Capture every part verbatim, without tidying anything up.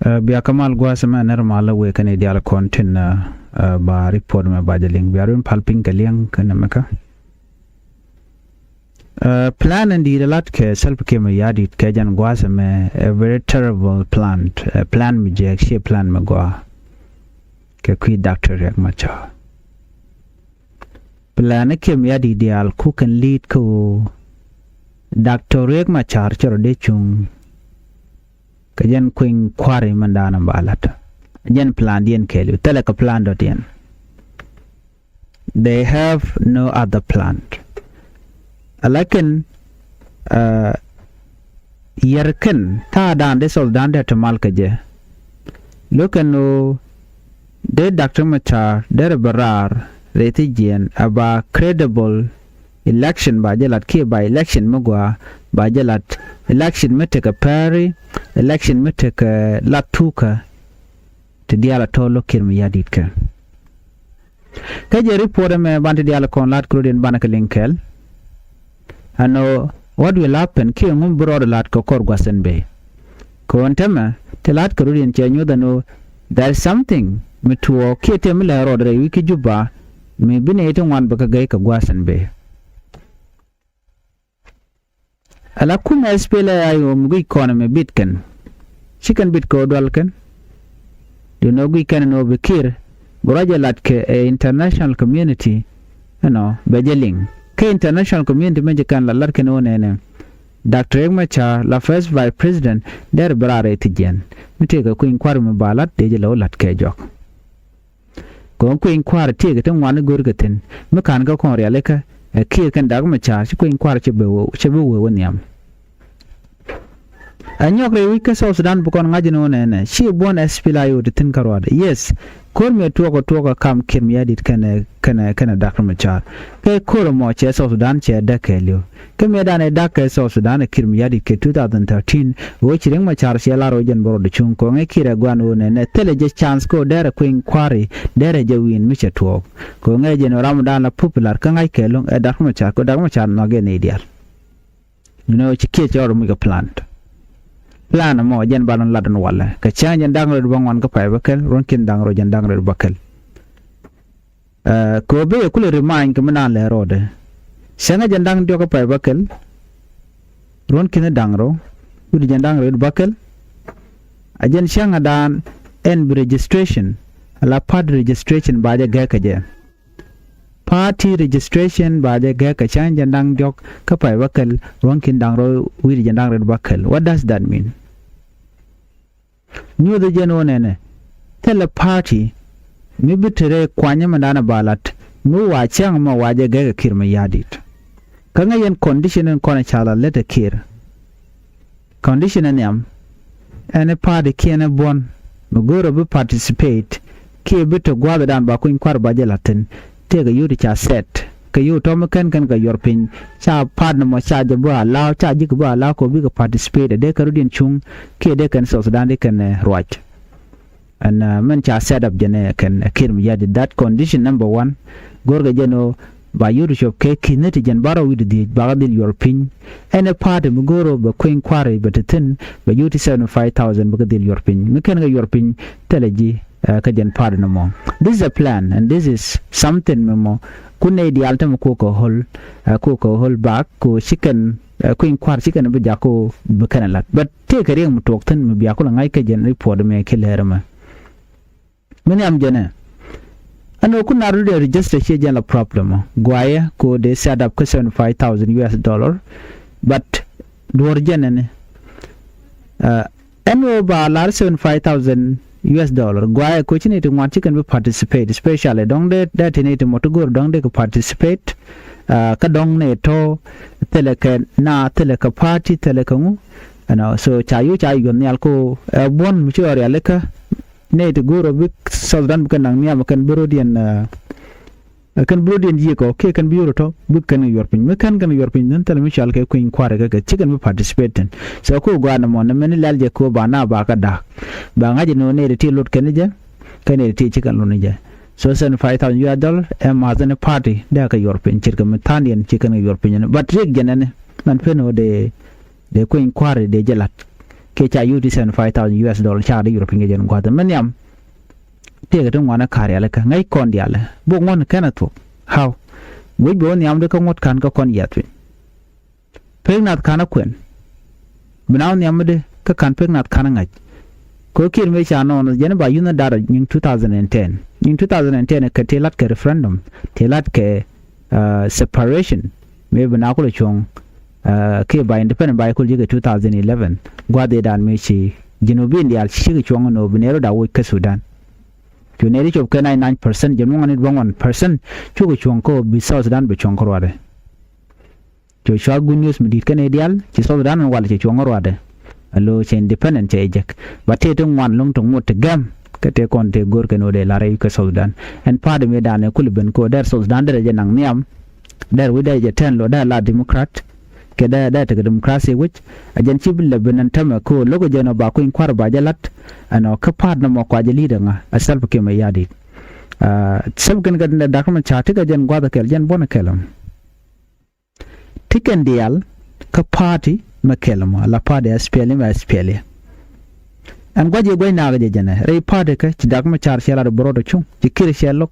Ɛ, bia kä mal gua̱a̱th mɛ nɛr mal wee kɛn i̱ diaal kɔn tin, ɛ, ɛ, ba report mɛ ba jɛ liŋ. Bia rin pal piny kɛ liɛŋ kɛn mɛ kä. Ɛ, plan in di̱i̱t lat kɛ Salva Kiir Mayardit kɛ jɛn gua̱a̱th mɛ, a very terrible plan. Ɛ, plan mi jɛ cie plan mi gɔaa. Kɛ kui̱ Doctor Riek Machar. Plan i̱ Kiir Mayardit diaal ku kɛn li̱i̱t kä ɣöö Doctor Riek Machar cɛ rɔ dee cuŋ. Kɛ jɛn kui̱ny kua̱ri mɛn da̱a̱n ba la̱t. Jɛn plan diɛn kɛɛliw thilɛ kɛ plan dɔ̱diɛn. They have no other plan. Alakin, ɛ, yɛr kɛn ta̱a̱ da̱a̱n dee South Sudan dee ti mal kɛ jɛ. Lo̱k kɛn ɣöö dee Doctor Machar derɛ bɛ raar rɛy thi̱jiɛn ɛ ba credible election ba jɛ lat kiɛ ba election mi gɔaa ba jɛ lat, election mi tekɛ pɛri, election mi tekɛ lat tukä. Ti diaal a tɔ̱ lo̱k Kiir Mayardit kɛ. Kä jɛ report ɛmɛ ban ti diaal kɔn la̱t kɛ rɔ̱diɛn banɛ kɛ liŋ kɛɛl. Ɛn ɣöö what will happen kiɛ ŋum bi rɔɔdɛ la̱t kɛ kɔr gua̱th ɛn bëë. Kɛ ɣöö ɛn täämɛ ti la̱t kɛ rɔ̱diɛn cɛ nyuɔth ɛn ɣöö there is something mi tuɔɔk kiɛ tëë mi lɛ rɔɔdɛ rɛy wi̱i̱ kä Juba mi bi nɛy ti ŋuan bɛ kɛ gɛy kɛ gua̱th ɛn bëë. Ala kumɛ S P L A I O mi guic kɔn ɛmɛ bit kɛn. Ci kɛn bit kɛ ɣöö dual kɛn. Duundɛ ɣöö guic kɛn ɛn ɣöö bi Kiir bi ruac ɛ lat kɛ ɛ international community. Ɛnɔ bɛ jɛ liŋ kä international community mɛ jɛ kɛn la lat kɛn ɣöö nɛnɛ Doctor Riek Machar la first vice president derɛ bi raar rɛy thi̱jiɛn. Mi tëëkɛ kui̱ny kua̱r mi ba lat dee jɛ lɛ wä lat kɛ jɔk. Kɔn kui̱ny kua̱r tiek ti ŋuan i̱ go̱rkɛ thi̱n mi ka̱n kä kɔn rialikä ɛ Kiir kɛn Doctor Machar ci kui̱ny kua̱r cɛ bi wee wä nhiam. Ɛ nyɔk rɛy wi̱c kä South Sudan bi kɔn ŋa̱c ni wä nɛnɛ ci buɔ̱n S P L A I O ti thi̱n kä ruaadɛ. Yes, ko̱r mi ɛ tuɔɔk ɛ tuɔɔk ɛ kam Kiir Mayardit kɛnɛ kɛnɛ kɛnɛ Doctor Machar. Kɛ ko̱r ɛmɔ cɛ South Sudan cɛ däk kɛɛliw. Kä mëëdan ɛ dak kɛ South Sudan ɛ Kiir Mayardit kɛ two thousand thirteen ɣöö ci Riek Machar cɛ lar ɣöö jɛn bä rɔɔdɛ cuŋ kɔŋɛ Kiir ɛ gua̱n ɣöö nɛnɛ thilɛ jɛ chance kɛ ɣöö derɛ kui̱ny kua̱ri derɛ jɛ win mi cɛ tuɔɔk. Kɔŋɛ jɛn ɣöö ramdan la popular kä ŋa̱c kɛ lo̱ŋ ɛ Doctor Machar kɛ Doctor Machar nhɔak yɛn i̱ diaal. You know, ci kiɛ cɛ rɔɔdɛ muc kɛ plan. Plan ɛmɔ jɛn ba lɔn lat ɛn walɛ kɛ cäŋ jɛn da̱ŋ rɛw bä ŋuan kä pay bä kɛl ruɔ̱n ki̱n da̱ŋ rɛw jɛn da̱ŋ rɛw bä kɛl. Ɛ, kɛ ɣöö ben yɛ kulɛ remind kɛ mi naan lɛ rɔɔdɛ. Cäŋɛ jɛn da̱ŋ diɔ̱k kä pay bä kɛl. Ruɔ̱n ki̱n da̱ŋ rɛw wi̱cdɛ jɛn da̱ŋ rɛw bä kɛl. A jɛn cäŋɛ daan ɛn bi registration ala party registration ba jɛ gɛ̈k kɛ jɛ. Party registration ba jɛ gɛ̈k kɛ cäŋ jɛn da̱ŋ diɔ̱k kä pay bä kɛl ruɔ̱n ki̱n da̱ŋ rɛw wi̱cdɛ jɛn da̱ŋ rɛw bä kɛl. What does that mean? Nyuuth jɛn wä nɛnɛ thilɛ party mi bi te rɛy kuany mi danɛ ba lat mi wa cäŋ mɔ wa jɛ gɛk ɛ Kiir Mayardit. Kä ŋäc yɛn condition in kɔn ca la lät ɛ Kiir. Condition in nhiam ɛn party kiɛn ɛ buɔ̱n mi go̱o̱rä bi participate kiɛ bi te gua̱a̱thdan ba kuny kua̱r ba jɛ la̱t thi̱n. Tëëkɛ yio̱w ti ca set kɛ yio̱w tɔ̱ mi kɛn kɛn kɛ yuɔr piny ca part ni mɔ ca jɛ bä allow ca ji̱ kɛ bä allow kɛ bikɛ participate dee kɛn rɔ̱diɛn cuŋ kiɛ dee kɛn South Sudan dee kɛn ruac. Ɛn mɛn ca set up jɛn ɛ kɛn ɛ Kiir Mayardit that condition number one. Go̱rkɛ jɛn ɣöö ba yio̱w ti cop kɛ ki̱n ni ti jɛn ba rɔ wi̱cdɛ dhiec bakɛ dhil yuɔr piny. Ɛn ɛ party mi go̱o̱r ɣöö bɛ kueny kua̱ri bɛ ti thi̱n bɛ yio̱w ti seventy five thousand bikɛ dhil yuɔr piny mi kɛn kɛ yuɔr piny thilɛ ji̱. Kä jɛn party ni mɔ. This is a plan and this is something mi mɔ kun nɛy diaal tämɛ kukɛ hold kukɛ hold back ku ci kɛn kui̱ny kua̱r ci kɛn bi jak ku bi kɛn lat but tëëkɛ riɛk mi tuɔɔk thi̱n mi bia kulɛ ŋa̱c kä jɛn report mɛ ki lɛɛr mɛ. Mi nhiam jɛnɛ ɛn ɣöö kun nar rudɛ register ciɛ jɛn la problem guayɛ ku dee set up kä seventy five thousand U S dollar. But duɔ̱r jɛn ɛn ɛn ɣöö ba lar seventy five thousand U S dollar guayɛ koci ni ti ŋuan ci kɛn bi participate especially dɔŋ dee dee ti ni ti mɔ ti go̱o̱r dɔŋ dee kɛ participate. Kä dɔŋ ni tɔ thilɛ kɛ na thilɛ kɛ party thilɛ kɛ ŋu. Ɛnɔ so ca yu ca yuɔth nhial ko ɛ buɔ̱n mi ci ɣɔr yalikä ni ti go̱o̱r ɔ bi South Sudan bi kɛn naŋ nhiam kɛn bi rodiɛn. Kɛn bi rɔ̱diɛn yiëë kɔ kiɛ kɛn bi yio̱w rɔ tɔ̱ bikɛ kɛn kɛ yuɔr piny mi kɛn kɛn kɛ yuɔr piny then thilɛ mi cɔal kɛ kui̱ny kua̱ri kɛ kɛ ci kɛn bi participate thi̱n. So ku gɔaa nɔmɔ ni mɛn i̱ lɛl jɛ ko ba na ba kä da̱a̱k ba ŋa̱c inɔ nɛy ti ti lot kɛn ni jɛ kɛ nɛy ti ti ci kɛn lot ni jɛ. So seventy five thousand U S dollar ɛ ma̱th ni party dee kɛ yuɔr piny ce̱tkɛ mi tha̱a̱ndiɛn ci kɛn kɛ yuɔr piny ni but riɛk jɛn ɛn ni mɛn pen ɣöö dee dee kui̱ny kua̱ri dee jɛ la̱t. Kɛ ca yio̱w ti seventy five thousand U S dollar ca dee European kɛ jɛn gua̱th mɛ nhiam. Tëëkɛ ti ŋuan ɛ ka̱r yalikä ŋäc kɔn diaal bok ŋuɔ̱n kɛn a thuɔ̱k. How? Wec bɛ wä nhiamdä kä ŋuɔ̱t ka̱n kä kɔn yiath piny. Pek nath ka̱n a kuɛn. Bi na wä nhiamdä kä ka̱n pek nath ka̱n a ŋa̱c. Kɛ ɣöö Kiir mëë ca nɔɔn jɛn ba yunh data nyiŋ two thousand and ten. Nyiŋ two thousand and ten kɛ tëë la̱t kɛ referendum, tëë la̱t kɛ separation. Mëë bi na kulɛ cuɔ̱ŋ kiɛ ba independent ba kulɛ ji̱ kɛ two thousand eleven. Gua̱th ëëdan mëë ci Junubin diaal cikɛ cuɔ̱ŋ ɛn ɣöö bi nɛy rɔ̱ da̱k woc kä Sudan. Cu nɛy ti cop kɛ ninety nine percent, jɛ muɔ̱ŋ ni duɔ̱ŋ one percent cukɛ cuɔ̱ŋ kä ɣöö bi South Sudan bi cuɔ̱ŋ kä ruaadɛ. Cu cua good news mi di̱i̱t kɛn i̱ diaal ci South Sudan ɛn wal cɛ cuɔ̱ŋ kä ruaadɛ. Alo cɛ independent cɛ jek. Ba tëë ti ŋuan lo̱ŋ ti ŋot ti gɛm kä tëë kɔn tëë go̱r kɛn ɣöö dee la̱r rɛy kä South Sudan. Ɛn party mëëdan ɛ kul ben kä ɣöö dɛr South Sudan derɛ jɛ naŋ nhiam. Dɛr wi̱c dee jɛ tɛn lo dee la Democrat. Kɛ dee dee tekɛ democracy wi̱c a jɛn ci bi lɛ ben ɛn tämɛ kä ɣöö lo̱k ɛ jɛn ɔ ba kui̱ny kua̱r ba jɛ la̱t. Ɛn ɔ kä pa̱a̱t nɔmɔ kua jɛ li̱i̱t ɛŋa ɛ Salva Kiir Mayardit. Salva Kiir kɛ dak mɛ ca tekɛ jɛn gua̱th ɛ kɛl jɛn buɔ̱n ɛ kɛl ɛm. Ti kɛn diaal kä pa̱a̱ti mɛ kɛl ɛmɔ ala pa̱a̱ti S P L M, S P L A. Ɛn gua̱c yɛ gua̱c nakä jɛ jɛnɛ rɛy pa̱a̱ti kä ci dak mɛ car ciɛ lat bɛ rɔɔdɛ cuŋ ci Kiir ciɛ lo̱k.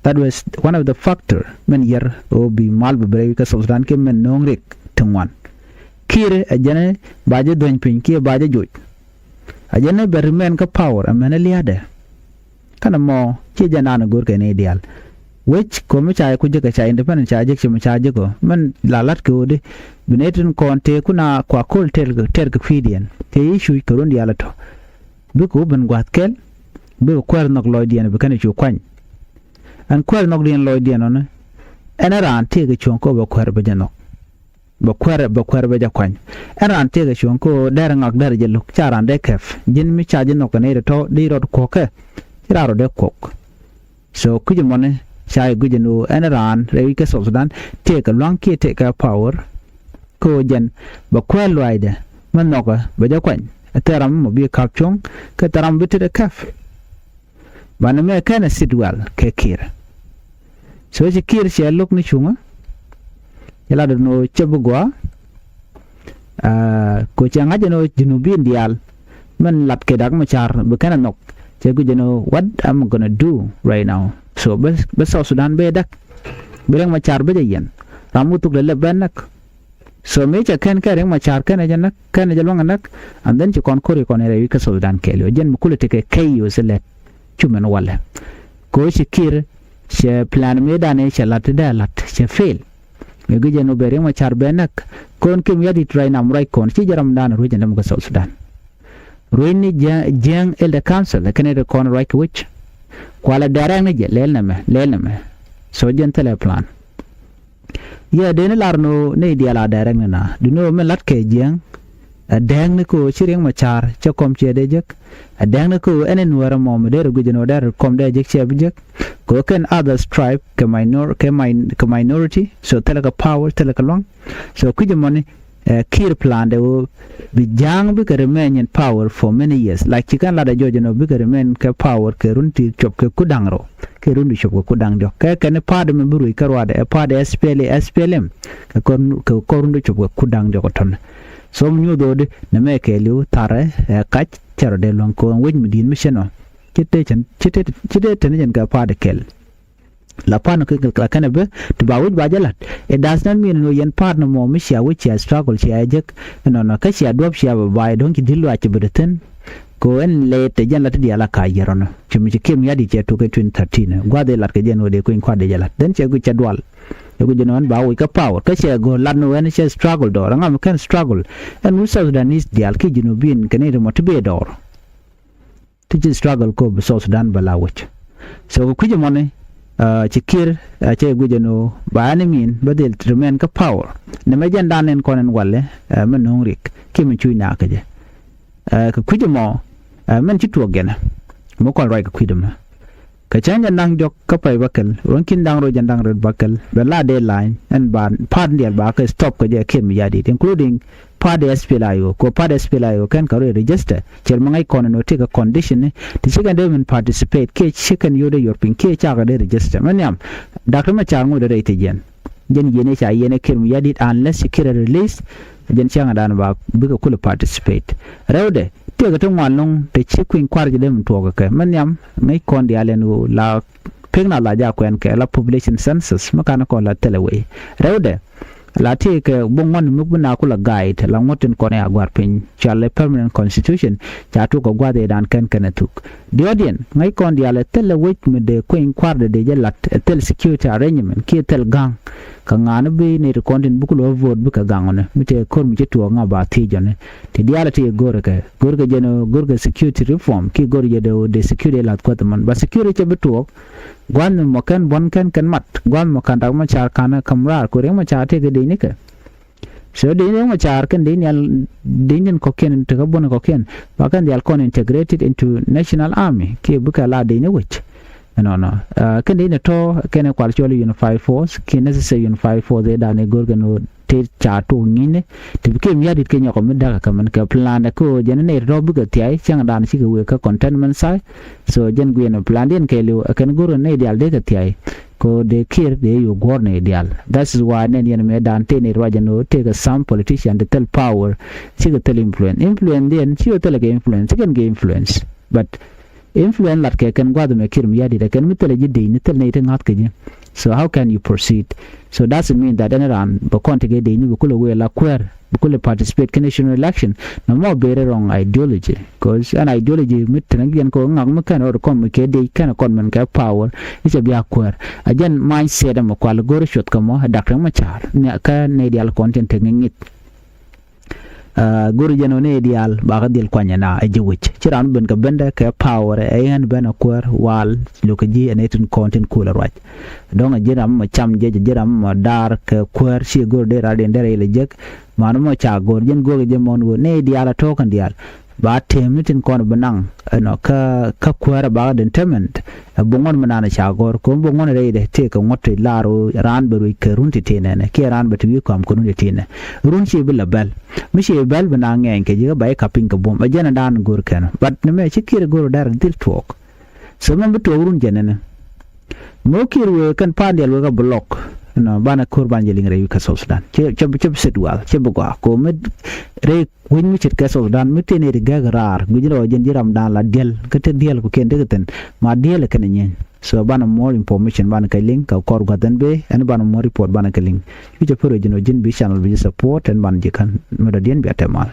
That was one of the factor mɛn yɛr ɣöö bi mal bɛ bi rɛy kä South Sudan kiɛ mɛn no̱o̱ŋ rik ti ŋuan. Kiir ɛ jɛnɛ ba jɛ dhueny piny kiɛ ba jɛ joc. Ɛ jɛnɛ bɛ remain kä power ɛmɛn ɛ lia̱a̱dɛ. Kɛnɛ mɔ ci jɛ naan go̱r kɛ ni diaal. Wec ko̱mi ca ku jek ca independent ca jek ci mi ca jek ɔ mɛn la lat kɛ ɣöödi. Bi nɛ tin kɔn tëë kuna kua ko̱l tɛr kɛ kui̱diɛn tëë yi cuc kɛ run diaal ɛ tɔ. Bikɛ wä ben gua̱th kɛl bikɛ kuɛɛr nhɔk lɔcdiɛn bi kɛn cu kuany. Ɛn kuɛɛr nhɔkdiɛn lɔcdiɛn ɔni ɛn raan tëëkɛ cuɔ̱ŋ kɛ ɣöö bɛ kuɛɛr bɛ jɛ nhɔk. Bɛ kuɛrɛ bɛ kuɛrɛ bɛ jɛ kuany. Ɛn raan tëëkɛ cuɔ̱ŋ kä ɣöö dɛrɛ ŋak dɛrɛ jɛ lo̱k ca raan dee kɛp ji̱n mi ca ji̱ nhɔk kɛ nɛy rɛ tɔ̱ dee rɔt kuɔ̱kɛ. Ci raan rɔ dee kuɔk. So kui̱c ɛmɔni ca yɛ guic ɛn ɣöö ɛn raan rɛy wi̱c kä South Sudan tëëkɛ lua̱ŋ kiɛ tëëkɛ power. Kä ɣöö jɛn bɛ kuɛɛr luaaydɛ mi nhɔkɛ bɛ jɛ kuany. Ɛ thil ram mɔ bi ka̱p cuɔ̱ŋ kä thil ram bi tetdɛ kɛp. Banɛ mɛ kɛnɛ sit well kɛ Kiir. So ci Kiir cɛ lo̱k ni cuŋä. Ci lat ɛn ɣöö cɛ bi gɔaa. Ko cɛ ŋa̱c ɛn ɣöö Junubin diaal mɛn lat kɛ Dak Macar bi kɛnɛ nhɔk. Cɛ guic ɛn ɣöö what am I gonna do right now? So bä South Sudan bä däk. Bi Riek Macar bä jɛ yɛn ram wä thuk lɛ lɛ bä näk. So mëë cɛ kɛn kɛ Riek Macar kɛnɛ jɛ näk kɛnɛ jɛ luäŋ ɛ näk. And then ci kɔn ko̱ri kɔn ɛ rɛy wi̱c kä South Sudan kɛɛliw jɛn mi kulɛ tekɛ kɛy yo̱o̱ thilɛ. Cu mɛn walɛ. Ko ci Kiir cɛ plan mëëdan ëë cɛ la̱t ti dee la̱t cɛ fail. Mëë guic ɛn ɣöö bɛ Riek Macar bɛ näk. Kɔn Kiir Mayardit ruac nam ruac kɔn ci jɛ ramdan ruec ɛn däm kä South Sudan. Ruec ni Jiɛŋ Elder Council kɛn ɛ ti kɔn ruac kɛ wec. Kualɛ direct ni jɛ lɛl nɛmɛ lɛl nɛmɛ. So jɛn thilɛ plan. Yɛ dee ni lar ni ɣöö nɛy diaal a direct ni na duŋni ɣöö min la̱t kɛ Jiɛŋ. Ɛ dɛɛŋni kä ɣöö ci Riek Macar cɛ kɔm ciɛ dee jek. Ɛ dɛɛŋni kä ɣöö ɛn in wɛrɛ mɔ mi dee rɛ guic ɛn ɣöö dee rɛ kɔm dee jek ciɛ bi jek. Kɛ ɣöö kɛn others tribe kɛ minor kɛ min kɛ minority. So thilɛ kɛ power thilɛ kɛ lua̱ŋ. So kui̱c ɛmɔni ɛ Kiir plan dɛ ɣöö bi Ja̱a̱ŋ bikɛ remain in power for many years. Like ci kɛn latdɛ jɔc ɛn ɣöö bikɛ remain kɛ power kɛ run ti cop kɛ kuda̱ŋ rɛw kɛ run ti cop kɛ kuda̱ŋ diɔ̱k kɛ kɛn party mi bi ruec kä ruaadɛ ɛ party S P L A, S P L M. Kɛ kɔr kɛ kɔr run ti cop kɛ kuda̱ŋ diɔ̱k ɛ tɔ̱nɛ. So mi nyuuth ɣöödi nɛmɛ kɛɛliw tharɛ ɛ kac cɛ rɔ dee luäŋ kɛ ɣöö ɛn wec mi di̱i̱t mi cɛ nɔ. Ci tëë cɛn ci tëë ci tëë tëë ni jɛn kɛ party kɛl. La pan kɛ la kɛnɛ bä ti ba wi̱c ba jɛ la̱t. It does not mean ni ɣöö yɛn pa̱a̱t ni mɔ mi cia wi̱c cia struggle cia jek. Ɛnɔnɔ kä cia duɔ̱p cia bɛ ba̱a̱c do̱ŋ ci di̱t luaac ci bɛ te thi̱n. Kɛ ɣöö ɛn lɛɛt te jɛn la ti diaal a ka̱a̱c yɛr ɔnɔ ci mi ci Kiir Mayardit cɛ tuk kɛ twenty thirteen. Gua̱th ëë la̱t kɛ jɛn ɣöö dee kui̱ny kua̱r dee jɛ la̱t then cɛ guic cɛ dual. Ɛ guic ɛnɔ ɛn ba wi̱c kä power kä cɛ go̱o̱r lat ni ɣöö ɛn cɛ struggle dɔɔr ɛŋa mi kɛn struggle. Ɛn wi̱c South Sudanese diaal ki Junubin kɛ ni ri mɔ ti bee dɔɔr. Ti ci struggle kop South Sudan bɛ la wec. So kɛ kui̱c ɛmɔni ci Kiir a cɛ guic ɛn ɣöö ba any mean bä dhil remain kä power. Nɛmɛ jɛn dan in kɔn in walɛ mɛ no̱o̱ŋ rik kiɛ mi cuc nakä jɛ. Kɛ kui̱c ɛmɔ mɛn ci tuɔɔk jɛnɛ mi kɔn ruac kɛ kui̱c ɛmɛ. Kɛ cäŋ jɛn da̱ŋ jɔk kä pay bäkɛl ruɔ̱n ki̱n da̱ŋ rɛw jɛn da̱ŋ rɛw bäkɛl bɛ la dee lany ɛn ba pa̱a̱t diɛl ba kɛ stop kɛ jɛ Kiir Mayardit including party S P L A I O kɛ party S P L A I O kɛn kɛ rɔ register. Cɛr mi ŋäc kɔn ɛn ɣöö tëëkɛ condition ni ti ci kɛn dee min participate kiɛ ci kɛn yio̱w dee yuɔr piny kiɛ cakɛ dee register mi nhiam. Dak ti mɛ ca̱r ŋot dee rɛy ti jiɛn. Jɛn yiëëni ca yiëëni Kiir Mayardit, unless ci Kiir release, jɛn cäŋ dan ba bikɛ kulɛ participate. Rɛwdɛ tëëkɛ ti ŋuan lɔŋ te ci kui̱ny kua̱r jɛ dee mi tuɔɔk kɛ mɛ nhiam ŋäc kɔn diaal ɛn ɣöö la pek na la ja kuɛn kɛ la population census mi kan kɔn la thilɛ wei. Rɛwdɛ la tëëkɛ buk ŋuan mi bi na kulɛ guide la ŋuɔ̱t tin kɔn ya gua̱r piny cɔalɛ permanent constitution ca tuk kɛ gua̱th ëëdan kɛn kɛn ɛ thuk. Diɔ̱ɔ̱diɛn ŋäc kɔn diaal ɛ thil ɛ wec mi dee kueny kua̱r dee dee jɛ la̱t ɛ thil security arrangement kiɛ thil ga̱ŋ. Kɛ ŋa̱a̱n bi nɛy ti kɔn tin buk lo̱o̱ vote bikɛ gaŋ ɔni mi tëë ko̱r mi ci tuɔɔk ŋa ba thiec ɔni. Ti diaal ɛ ti go̱rkɛ go̱rkɛ jɛn ɣöö go̱rkɛ security reform kiɛ go̱r jɛ dee ɣöö dee security la̱th kuäth ɛmɔn ba security cɛ bi tuɔɔk. Gua̱a̱th mi mɔ kɛn buɔ̱n kɛn kɛn mat gua̱a̱th mi mɔ ka̱n dak mɔ ca̱r ka̱n ɛ käm raar kɛ riɛk mɔ ca̱r tëëkɛ dee nikɛ. So dee ni riɛk mɔ ca̱r kɛn dee ni al dee ni kɔ̱kiɛn tekä buɔ̱n kɔ̱kiɛn ba kɛn diaal kɔn integrated into national army kiɛ bikɛ la dee ni wec. Ɛnɔnɔ kɛn dee ni tɔ̱ kɛn kual cɔl unified force kiɛ necessary unified force ëëdan ɛ go̱r kɛn ɣöö te ca tok ŋi̱ni. Ti bi kiɛ mi ya̱di̱t kɛ nyɔkɔ mi da̱kä kɛ mɛn kɛ plan ɛ kä ɣöö jɛn ni nɛy tɔ̱ bikɛ thiay cäŋ dan cikɛ wëë kä contentment side. So jɛn guiɛn plan diɛn kɛɛliw ɛ kɛn go̱r kɛn nɛy diaal dee kɛ thiay. Ko dee Kiir dee yo̱o̱ guɔ̱r ni diaal. That is why nɛn yɛn mëë dan tëë ni ruac ɛn ɣöö tëëkɛ some politician ti thil power cikɛ thil influence. Influence diɛn cikɛ thil kɛ influence cikɛn kɛ influence. But influence lat kɛ kɛn gua̱th ɛmɛ Kiir Mayardit ɛ kɛn mi thil ɛ ji̱ dec ni thil nɛy ti ŋa̱th kɛ ji̱. So how can you proceed? So that's mean that ɛn raan bɛ kɔn ti kɛ dec ni bɛ kulɛ wëë la kuäär bɛ kulɛ participate kɛ national election. Nɔmɔ very wrong ideology. Cause an ideology mi tɛn giɛn kɛ ŋak mi kɛn rɔɔd kɔm mi kɛ dec kɛn kɔn min kɛ power. I̱ cɛ bia kuäär a jɛn mindset ɛmɔ kual go̱r cuɔth kɛ mɔ ɛ dak tɛŋ mɔ ca̱r kä nɛy diaal kɔn tin te ŋi̱ ŋi̱th. Go̱r jɛn ɣöö ni diaal bakä dhil kuany ɛna ɛ ji̱ wec ci ran ben kɛ bendɛ kɛ power ɛ ɣän ben ɛ kuäär wal. Lo̱k kɛ ji̱ ɛn ɛ tin kɔn tin kulɛ ruac. Dɔ̱ŋ ɛ ji̱ ram mɔ cam jɛ ji̱ ram mɔ daar kɛ kuäär ci go̱r dee rat in derɛ ilɛ jek. Man mɔ ca go̱r jɛn go̱r kɛ jɛ mɔn ɣöö ni diaal ɛ to̱o̱k kɛn diaal ba tem ni tin kɔn bi naŋ ɛnɔ kä kä kuäärä bakä determined. Ɛ bi ŋuɔ̱t mi naan ca gɔ̱r ko̱n bi ŋuɔ̱t rɛydɛ tëëkɛ ŋuɔ̱t ti lar ɣöö raan bɛ ruec kɛ run ti tëë nɛnɛ kiɛ raan bɛ ti wi̱i̱ kɔam kɛ run ti tëë nɛ. Run ci bi la bɛl mi ci bɛl bi na ŋɛɛny kɛ ji̱ kä ba i̱ ka̱p piny kɛ buɔ̱m ɛ jɛn ɛ daan go̱r kɛn. But ni mɛ ci Kiir go̱r dɛr dhil tuɔɔk. So mɛn bi tuɔɔk run jɛn nɛnɛ. Mɛ wä Kiir wëë kɛn pa̱a̱n diaal wëë kä block. Nɔ banɛ ko̱r ban jɛ liŋ rɛy wi̱i̱ kä South Sudan cɛ cɛ cɛ bi set wal cɛ bi gɔaa ko̱ mi rɛy. Wi̱c mi ce̱tkɛ South Sudan mi tëë nɛy ti gäk raar guic rɔ jɛn ji̱ ramdan la diɛl kä te diɛl ku kiɛn tekɛ thi̱n. Ma diɛl kɛn nyieny. So banɛ more information banɛ kɛ liŋ kɛ kɔr gua̱th ɛn bee ɛn banɛ more report banɛ kɛ liŋ. Cu cɛ pär wec ji̱n wä ji̱n bi channel bi ji̱ support ɛn banɛ ji̱ kän mi dɔ̱diɛn bia tɛmal.